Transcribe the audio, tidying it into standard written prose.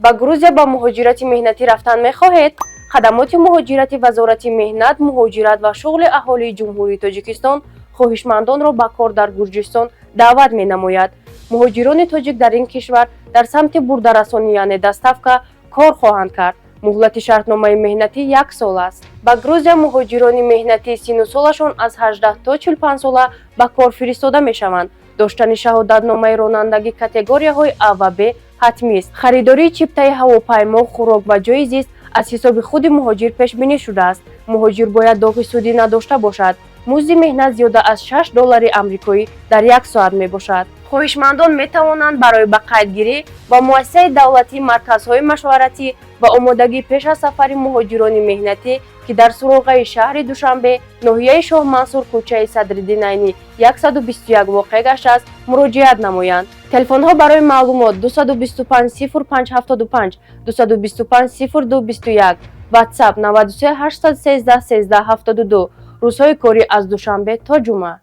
Ба Грузия ба муҳоҷирати меҳнатӣ рафтан мехоҳед? Хадамоти муҳоҷирати Вазорати меҳнат, муҳоҷират ва шуғли аҳолии Ҷумҳурии Тоҷикистон хоҳишмандонро ба кор дар Гурҷистон даъват менамояд. Муҳоҷирони тоҷик дар ин кишвар дар самти бурдарасонӣ, яъне доставка, кор хоҳанд кард. Муҳлати шартномаи меҳнатӣ як сол аст. Ба Грузия муҳоҷирони меҳнатӣ сину солашон аз 18 то 45 сола ба кор фиристода мешаванд. Доштани шаҳодатномаи ронандагӣ категорияҳои А ва Б ҳатмист. Харидории чиптаи ҳавопаймо, хӯрок ва ҷои зист аз ҳисоби худи муҳоҷир пешбинӣ шудааст. Муҳоҷир бояд доғи судӣ надошта бошад. Музди меҳнат зиёда аз 6 доллари амрикоӣ дар як соат мебошад. Хоҳишмандон метавонанд барои ба қайдгирӣ ба муассисаи давлатии марказҳои машваратӣ ва омодагӣ пеш аз сафари муҳоҷирони меҳнатӣ, ки дар суроғаи шаҳри Душанбе, ноҳияи Шоҳмансур, кӯчаи Садриддин Айнӣ, 121 воқеъ гаштааст, муроҷиат намоянд. Телефонҳо барои маълумот: 225 05 75, 225 02 21, WhatsApp: 93 813 13 72. Рӯзҳои корӣ аз душанбе то ҷумъа.